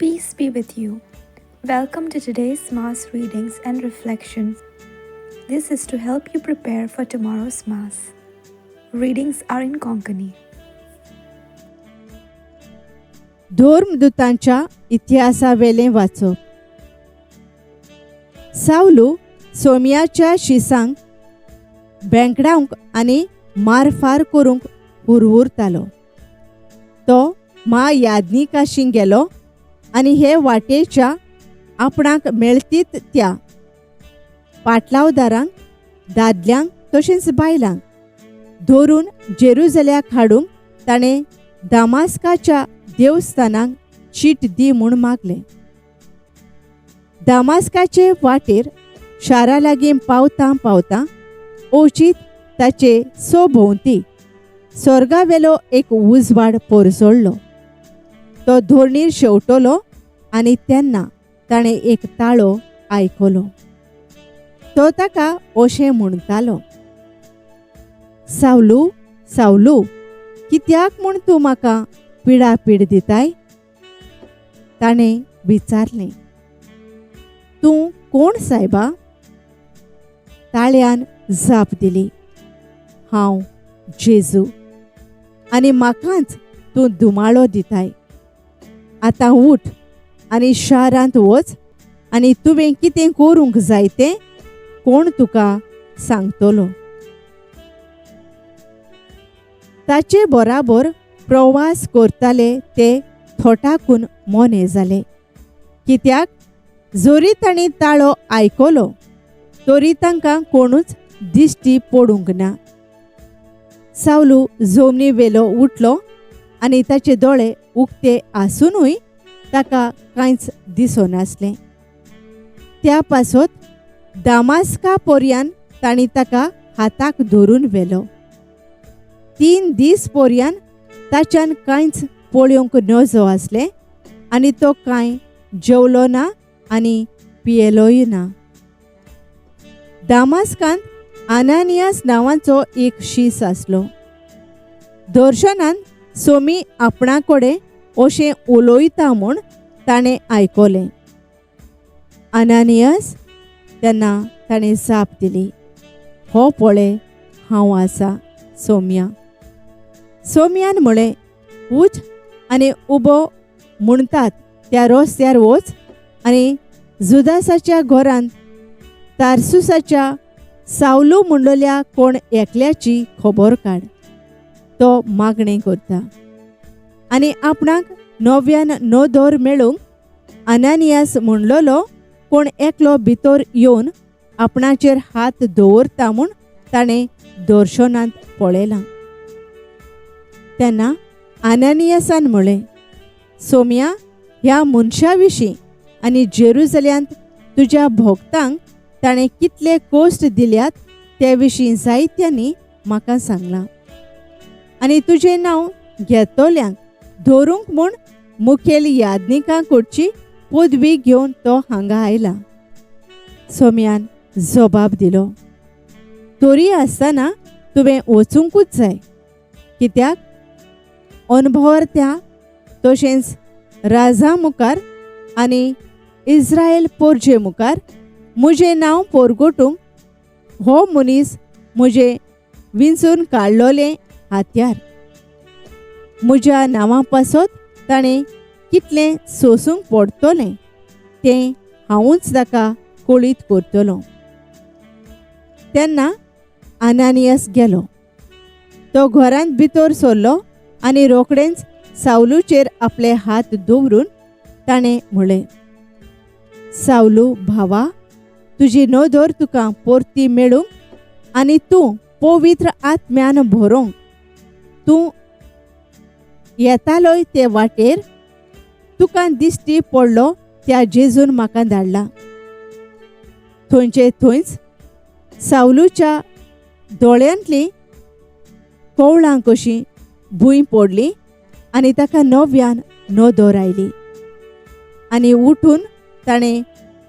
Peace be with you. Welcome to today's Mass readings and reflections. This is to help you prepare for tomorrow's Mass. Readings are in Konkani. धर्मदूतांच्या इतिहासावेलें वाचप. सावलू सोमयाच्या शिसांक बेंकडावंक आनी मारफार करूंक हुरहुरतालो. तो मा याज्ञिकाशी गेलो आनी हे वाटेच्या आपणाक मेळतीत त्या पाटलावदारांक, दादल्यांक तशेंच बायलांक धरून जेरुजल्याक हाडूंक ताणें दामास्काच्या देवस्थानाक चीट दी म्हूण मागलें. दामास्काचे वाटेर शारा लागीं पावतां पावतां अवचीत ताचे सभोंवती स्वर्गावेलो एक उजवाड पोरजळ्ळो. तो धोरणीर शेंवटलो आनी तेन्ना ताणें एक ताळो आयकलो. तो ताका अशें म्हणटालो, सावलू, सावलू, कित्याक म्हूण तूं म्हाका पिडापीड दिताय? ताणें विचारलें, तूं कोण सायबा? ताळ्यान जाप दिली, हांव जेजू आनी म्हाकाच तूं धुमाळो दिताय. आतां उठ आनी शारांत वच आनी तुवें कितें करूंक जाय तें कोण तुका सांगतलो. ताचे बराबर प्रवास करताले ते थोटाकून मोने जाले, कित्याक जरी तांणी ताळो आयकलो तरी तांकां कोणूच दिश्टी पडूंक ना. सावलू जमनी वेलो उठलो आनी ताचे दोळे उक्ते आसुनूय ताका कांयच दिसनासलें. त्या पासत दामास्का पोरयान तांणी ताका हाताक धरून व्हेलो. 3 दीस पोरयान ताच्यान कांयच पळोवंक नजो आसलें आनी तो कांय जेवलो ना आनी पियेलोय ना. दामास्कांत अनानियास नांवाचो एक शीस आसलो. दर्शनान सोमी आपणा कडेन अशें उलयता म्हूण ताणें आयकलें. अनानियास, तेन्ना ताणें जाप दिली, हो पळय हांव आसा सोम्या. सोम्यान म्हळें, उठ आनी उबो म्हणटात त्या रस्त्यार वच आनी जुदासाच्या घरांत तारसुसाच्या सावलू म्हणलेल्या कोण एकल्याची खबर काड. तो मागणें करता आनी आपणाक नव्यान नदर मेळूंक अनानियास म्हणलेलो कोण एकलो भितर येवन आपणाचेर हात दवरता म्हूण ताणें दर्शनांत पळयलां. तेन्ना अनानियासान म्हळें, सोम्या, ह्या मनशा विशीं आनी जेरुजल्यांत तुज्या भक्तांक ताणें कितले कश्ट दिल्यात ते विशीं जायत्यांनी म्हाका सांगलां आनी तुजें नांव घेतल्यांक धरूंक म्हूण मुखेल याज्ञिकां कडची पदवी घेवन तो हांगा आयला. सोम्यान जबाब दिलो, तरी आसतना तुवें वचुंकूच जाय, कित्याक अणभवार त्या तशेंच राजा मुखार आनी इस्रायल पोरजे मुखार म्हजें नांव पोरगोटूंक हो मनीस म्हजें विंचून काडलोलें हात्यार. म्हज्या नांवा पासत ताणें कितलें सोसूंक पडटलें तें हांवूच ताका कळीत करतलो. तेन्ना अनानियास गेलो. तो घरांत भितर सरलो आनी रोखडेंच सावलूचेर आपले हात दवरून ताणें म्हळें, सावलू भावा, तुजी नदर तुका परती मेळूंक आनी तूं पवित्र आत्म्यान भरोंक तूं येतालोय ते वाटेर तुका दिश्टी पडलो त्या जेजून म्हाका धाडला. थंयचे थंयच सावलूच्या दोळ्यांतलीं कवळां कशीं भूंय पडली आनी ताका नव्यान नदर आयली आनी उठून ताणें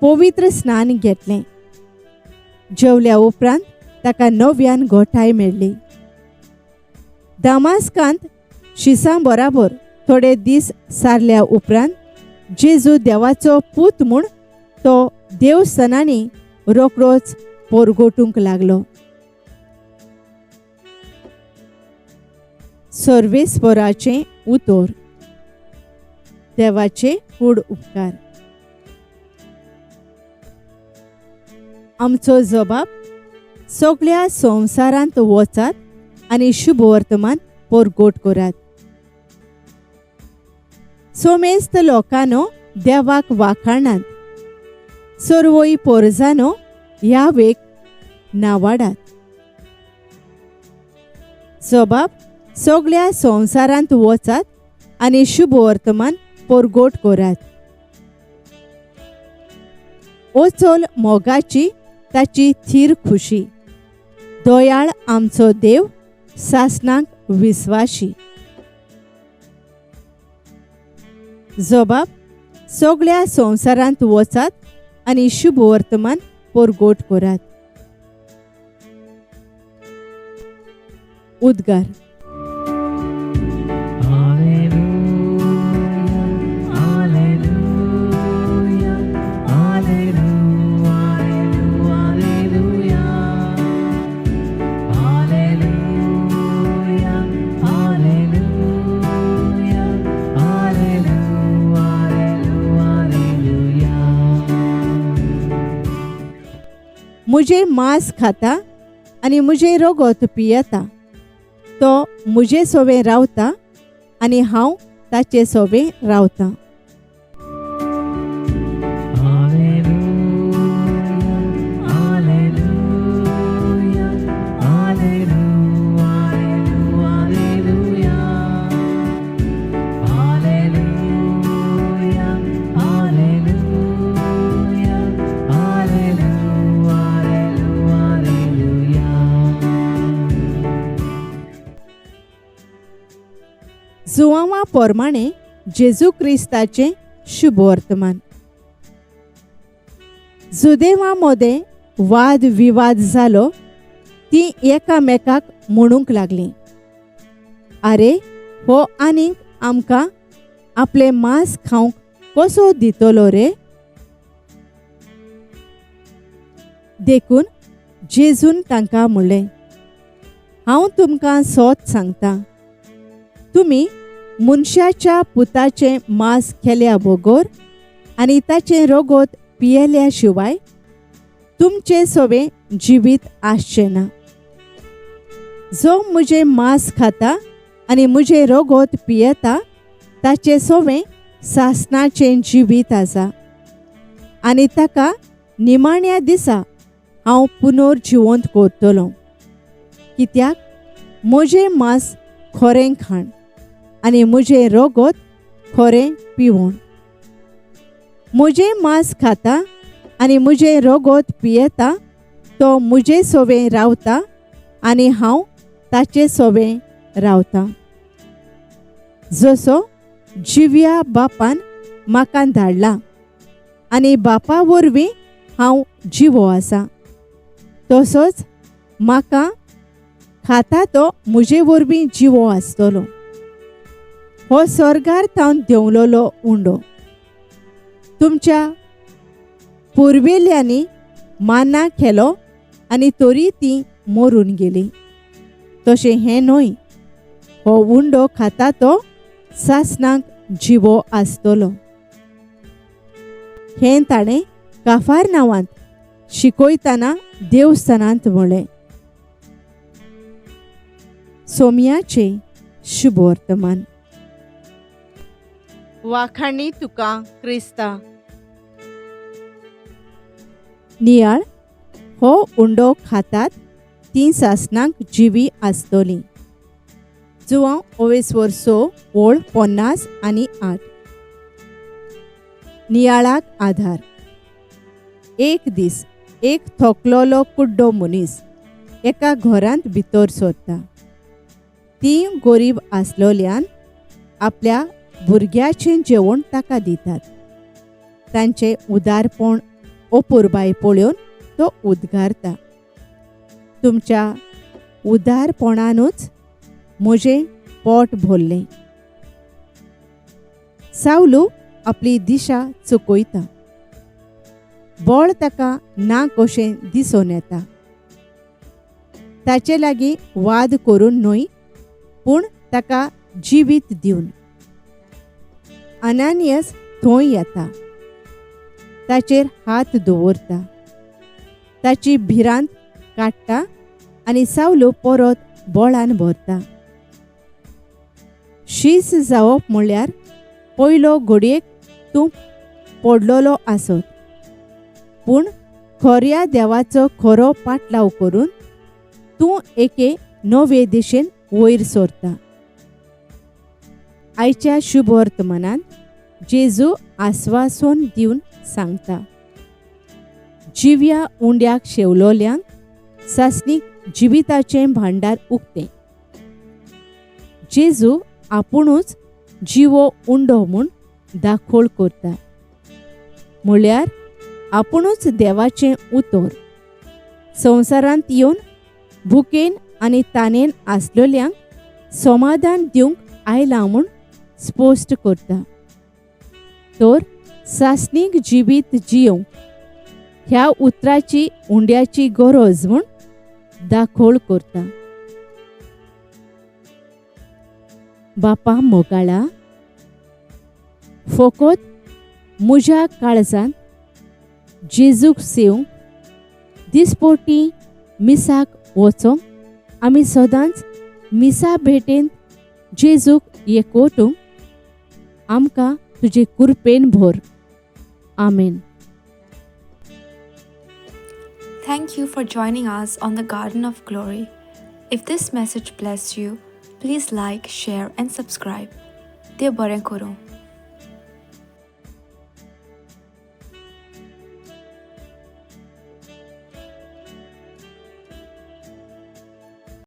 पवित्र स्नान घेतलें. जेवल्या उपरांत ताका नव्यान गोठाय मेळ्ळी. दामास्कांत शिसां बराबर थोडे दीस सारल्या उपरांत जेजू देवाचो पूत म्हूण तो देवस्थानांनी रोखडोच पोरगोटूंक लागलो. सर्वेस्पराचें उतर. देवाचे कूड उपकार. आमचो जबाब सगळ्या संवसारांत वचात आनी शुभवर्तमान परगट करात. सोमेस्त लोकांनो देवाक वाखाणात, सर्वय पोरजानो ह्या वेग नावाडात. जबाब सगळ्या संवसारांत वचात आनी शुभवर्तमान परगट करात. ओचोल मोगाची ताची थीर खुशी, दयाळ आमचो देव सासणाक विस्वाशी. जबाब सगळ्या संवसारांत वचात आनी शुभवर्तमान परगट करात. उद्गार. मुझे मांस खाता आनी मुझे रगत पियेता तो मुझे सोवे रावता आनी हांव ताचे सोवे रावता. जुवांवा पोरमाणे जेजू क्रिस्ताचें शुभवर्तमान. जुदेवा मोदें वाद विवाद जालो, ती एकामेकाक म्हणूंक लागली, आरे हो आनीक आमकां आपलें मांस खावंक कसो दितलो रे? देखून जेजून तांकां म्हणलें, हांव तुमकां सोत सांगता, तुमी मनशाच्या पुताचें मांस केल्या बगर आनी ताचें रगत पियेल्या शिवाय तुमचें सवें जिवीत आसचें ना. जो म्हजें मांस खाता आनी म्हजें रगत पियेता ताचें सवें सासणाचें जिवीत आसा आनी ताका निमाण्या दिसा हांव पुनर्जिवंत करतलो. कित्याक म्हजें मांस खरें खाण आनी म्हजें रगत खरें पिवण. म्हजें मांस खाता आनी म्हजें रगत पियेता तो म्हजे सोवें रावता आनी हांव ताचे सोवें रावता. जसो जिव्या बापान म्हाका धाडला आनी बापा वरवीं हांव जिवो आसा, तसोच म्हाका खाता तो म्हजे वरवीं जिवो आसतलो. हो स्वर्गार थावन देंवलेलो उंडो. तुमच्या पुर्विल्ल्यांनी मान्ना केलो आनी तरी ती मरून गेली. तशें हें न्हय, हो उंडो खाता तो सासणाक जिवो आसतलो. हें ताणें काफार नांवांत शिकयतना देवस्थानांत म्हणलें. सोम्याचें शुभवर्तमान. वाखाणी तुका क्रिस्ता. नियाळ हो उंडो खातात ती सासणाक जिवी आसतली. जुवांव ओवेस्वर स ओळ 50 आनी 8. नियाळाक आधार. एक दीस एक थकलोलो कुड्डो मनीस एका घरांत भितर सरता. ती गरीब आसलोल्यान आपल्या भुरग्याचें जेवण ताका दितात. तांचें उदारपण अपुरबाय पळोवन तो उद्गारता, तुमच्या उदारपणानूच म्हजें पोट भरलें. सावलू आपली दिशा चुकयता. बळ ताका ना कशें दिसून येता. ताचे लागीं वाद करून न्हय, पूण ताका जिवीत दिवन. अनानियस थंय येता, ताचेर हात दवरता, ताची भिरांत काडटा आनी सावलो परत बळान भरता. शीस जावप म्हळ्यार पयलो घडयेक तूं पडलेलो आसत, पूण खऱ्या देवाचो खरो पाटलाव करून तूं एके नवे दिशेन वयर सरता. आयच्या शुभवर्तमानान जेजू आस्वासन दिवन सांगता, जिव्या उंड्याक शेवलोल्यांक सासणीक जिविताचें भांडार उक्तें. जेजू आपुणूच जिवो उंडो म्हूण दाखोळ करता, म्हळ्यार आपुणूच देवाचें उतर संवसारांत येवन भुकेन आनी तानेन आसलेल्यांक समाधान दिवंक आयला म्हूण स्पश्ट करता. तर सासणीक जिवीत जियोवंक ह्या उतराची उंड्याची गरज म्हूण दाखोळ करता. बापा मोगाळा, फकत म्हज्या काळजांत जेजूक सेवंक दिसपोटी मिसाक वचोंक आमी सदांच मिसा भेटेन जेजूक एकवटूंक आमकां तुजे कुरपेन भर. आमेन. Thank you for joining us on the Garden of Glory. If this message blessed you, please like, share, and subscribe. देव बरें करूं.